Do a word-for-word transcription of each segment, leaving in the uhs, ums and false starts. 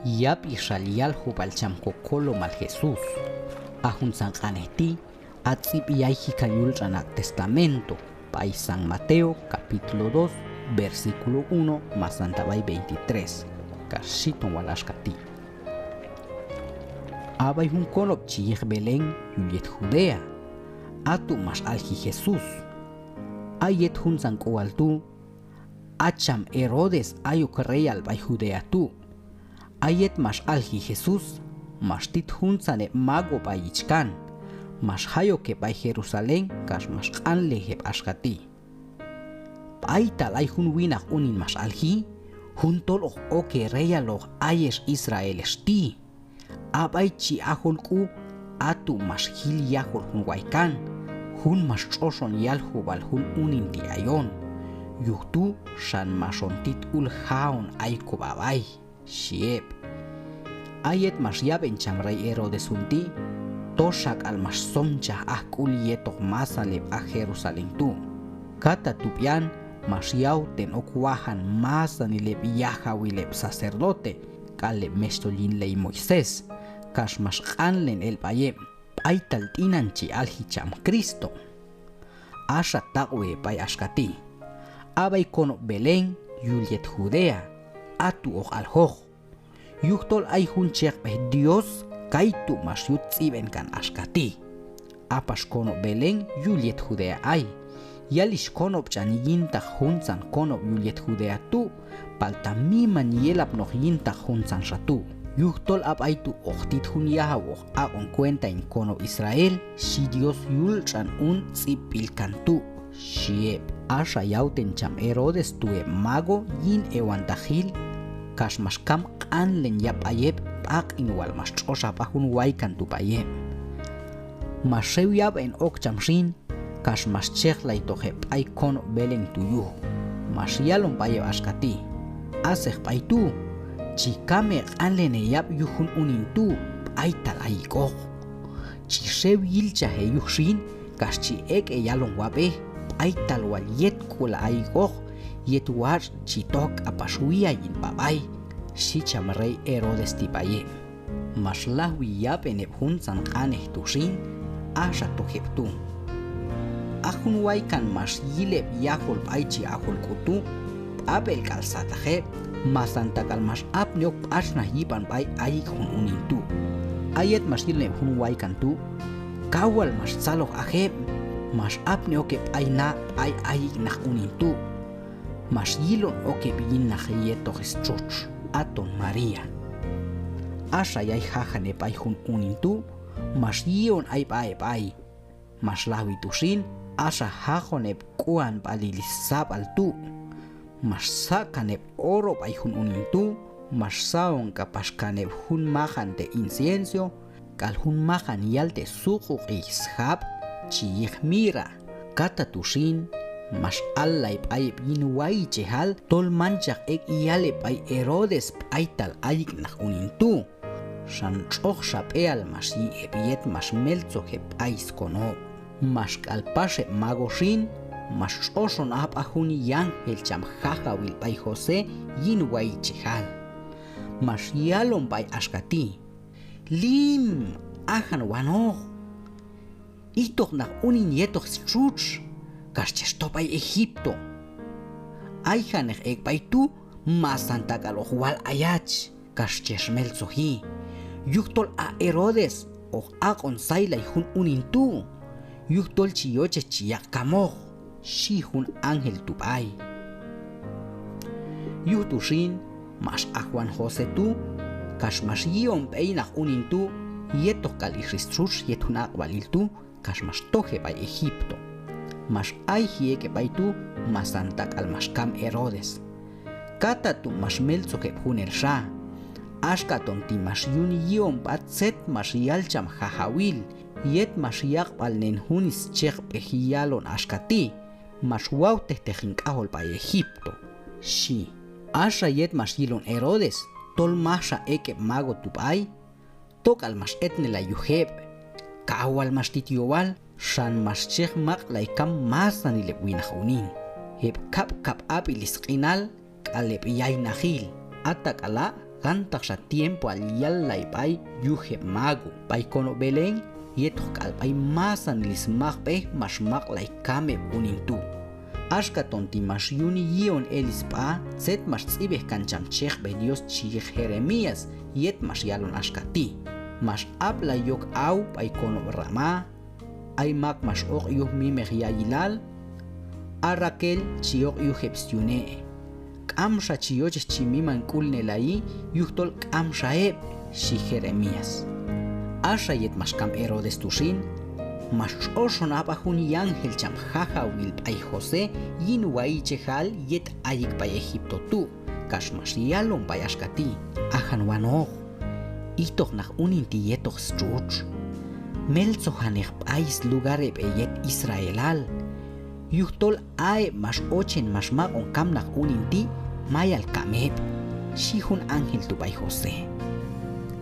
Yab'ixal yaljub'al cham Kokolomal Jesús. A juntzan q'anej ti' a tz'ib' yayji kan yul tx'an Aq' Testamento b'ay San Mateo, capítulo dos, versículo uno, masanta b'ay veintitrés. Kax xhi ton wal axka ti': A b'ay jun konob' chi yiq Belén yul yet Judea, a tu' max alji Jesús. A yet juntzan k'ual tu', a cham Herodes ayok reyal b'ay Judea tu'. A yet max alji Jesús, max tit juntzan heb' mago b'ay yichkan, max jay ok heb' b'ay Jerusalén kax max q'anlej heb' axka ti': B'aytal ay jun winaq unin max alji, jun tol hoq ok hereyaloq ayex Israel ex ti'. A b'ay chi ajol k'u, a tu' max jil yajol jun waykan, jun max tx'oxon yaljub'al jun unin ti' ayon. Yuj tu' xan max on tit ul ja'on ay kob'a b'ay, xhi heb'. A yet max yab'en cham rey Herodes jun ti', toxak'al max somchaj aj k'ul yetoq masanil heb' aj Jerusalén tu'. Katatu' b'ian max yawten ok wajan masanil heb' yajawil heb' sacerdote k'al heb' mexhtol yin ley Moisés, kax max q'anlen el b'ay heb' b'aytal t'inan chi alji cham Cristo. Axa taq'wi heb' b'ay axka ti': A b'ay konob' Belén yul yet Judea, a tu' hoq aljoq. Yujtol ay jun cheqb'ej Dios kaytu' max yut tz'ib'en kan axka ti': A pax konob' Belén yul yet Judea ay, yalixh konob' ch'an yintaq juntzan konob' yul yet Judea tu', palta miman yelapnoq yintaq juntzanxa tu'. Yujtol a b'ay tu' hoq tit jun yajaw hoq aq'on cuenta hin konob' Israel, xhi Dios yul tx'an un tz'ib'b'il kan tu', xhi heb'. Axa yawten cham Herodes tu' heb' mago yin hewantaqil, kax max kam q'anlen yab' b'ay heb' b'aq'in wal max tx'ox aj b'a jun waykan tu' b'ay heb'. Max xew yab'en ok cham xin, kax max cheqlaytoq heb' b'ay konob' Belén tu' yuj. Max yalon b'ay heb' axka ti': Aseq b'ay tu', chi kam heq'anlen heyab' yuj jun unin tu' b'aytal ayik'oq. Chi xew yilchaj heyuj xin, kax chi ek' heyalon wab'ej b'aytal wal yet k'ula' ayik'oq, yet watx' chi toj k'apax wi'ay hin b'a b'ay, xhi cham rey Herodes ti' b'ay heb'. Max lajwi yab'en heb' juntzan q'anej tu' xin, axa toj heb' tu'. A jun waykan max yil heb' yajol b'ay chi ajol k'u tu', b'ab'el k'al sataq heb', masanta k'al max apni ok b'atxnaj yib'an b'ay ayik' jun unin tu'. A yet max yilon heb' jun waykan tu', kaw wal max tzaloj aj heb', max apni ok heb' b'ay na b'ay ayik' naq unin tu'. Max yilon ok heb' yin naq yetoq stxutx, aton María. Axa yay jajan heb' b'ay jun unin tu', max yi'on ay b'a heb' b'ay. Max lajwi tu' xin, axa jaqon heb' k'uanb'alil sab'al tu'. Max saq'kan heb' oro b'ay jun unin tu', max sa'on k'apax kan heb' jun maqan te' incienso, k'al jun maqan yal te' suq'uq'i sjab' chi yiq mirra. Katatu' xin, max allay b'ay heb' yin wayichejal tol manchaq ek' yal heb' b'ay Herodes b'aytal ayik' naq unin tu'. Xan tx'oqxa b'eal max yi' heb' yet max meltzoj heb' b'ay skonob'. Max k'al pax heb' mago xin, max tx'oxon aj b'a jun yángel cham Jajawil b'ay José yin wayichejal. Max yalon b'ay axka ti': Lim, ajan wanoq. Ijtoq naq unin yetoq stxutx, kax chex toj b'ay Egipto. Ayjaneq ek' b'ay tu', masanta k'al hoq wal ayach, kax chex meltzoji. Yujtol a Herodes hoq aq'on saylay jun unin tu', yujtol chi yochej chi yaq' kamoq, xhi jun ángel tu' b'ay. Yuj tu xin, max ajwan José tu', kax max yi'on b'ey naq unin tu' yetoq k'al ix stxutx yet jun aq'b'alil tu', kax max toj heb' b'ay Egipto. Max ayji ek' heb' b'ay tu', masanta k'al max kam Herodes. Katatu' max meltzoj heb' junelxa. Axka ton ti' max yun yi'on b'a tzet max yal cham Jajawil, yet max yaq'b'alnen jun scheqb'ej yalon axka ti': Max wawtejteq hin k'ajol b'ay Egipto, xhi. Axa yet max yilon Herodes tol majxa ek' heb' mago tu' b'ay, tok'al max etnelay yuj heb'. Kaw wal max tit yowal, xan max chej maq'lay kam masanil heb' winaq unin, heb' kab' kab' ab'il sq'inal k'al heb' yaynaqil. Atak'ala' Jantaqxa tiempoal yallay b'ay yuj heb' mago b'ay konob' Belén, yetoq k'al b'ay masanil smaqb'ej max maq'lay kam heb' unin tu'. Axkaton ti' max yuni yi'on el sb'a tzet max tz'ib'ej kan cham chejb'ej Dios chi yiq Jeremías yet max yalon axka ti': Max ab'lay yok aw b'ay konob' Ramá, ay mak max oq' yuj mimeq yayilal, a Raquel chi oq' yuj heb' syune'. K'amxa chi yochej chi mimank'ulnelayi, yujtol k'amxa heb', xhi Jeremías. Axa yet max kam Herodes tu' xin, max tx'oxon a b'a jun yángel cham Jajawil b'ay José yin wayichejal yet ayek' b'ay Egipto tu', kax max yalon b'ay axka ti': Ajan wanoq, ijtoq naq unin ti' yetoq stxutx, meltzojaneq b'ay slugare b'e yet Israelal, yujtol a heb' max ochen max maq'on kam naq unin ti' mayal kam heb', xhi jun ángel tu' b'ay José.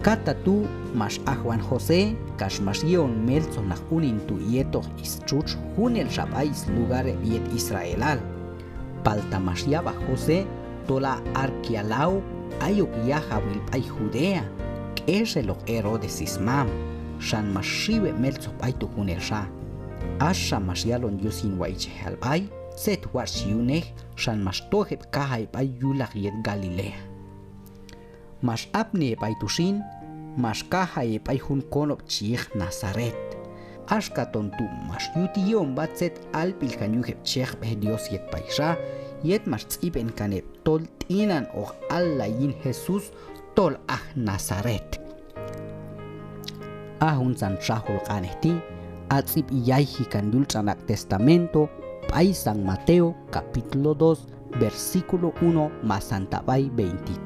Katatu' max ajwan José kax max yi'on meltzoj naq unin tu' yetoq stxutx junelxa b'ay slugare b'e yet Israelal. Palta max yab'aj José tol a Arquelao ayok yajawil b'ay Judea, k'exeloq Herodes smam, xan max xiw heb' meltzoj b'ay tu' junelxa. Axa max yalon Dios yin wayichejal b'ay tzet watx' chi yunej, xan max toj heb' kajay b'ay yulaq yet Galilea. Max apni heb' b'ay tu' xin, max kajay heb' b'ay jun konob' chi yiq Nazaret. Axkaton tu' max yut yi'on b'a tzet alb'il kan yuj heb' chejb'ej Dios yet payxa, yet max tz'ib'en kan heb' tol t'inan hoq allay yin Jesús tol aj Nazaret. A juntzan txajul q'anej ti', a tz'ib' yayji kan yul tx'an Ak' Testamento b'ay San Mateo, capítulo dos, versículo uno masanta b'ay veintitrés.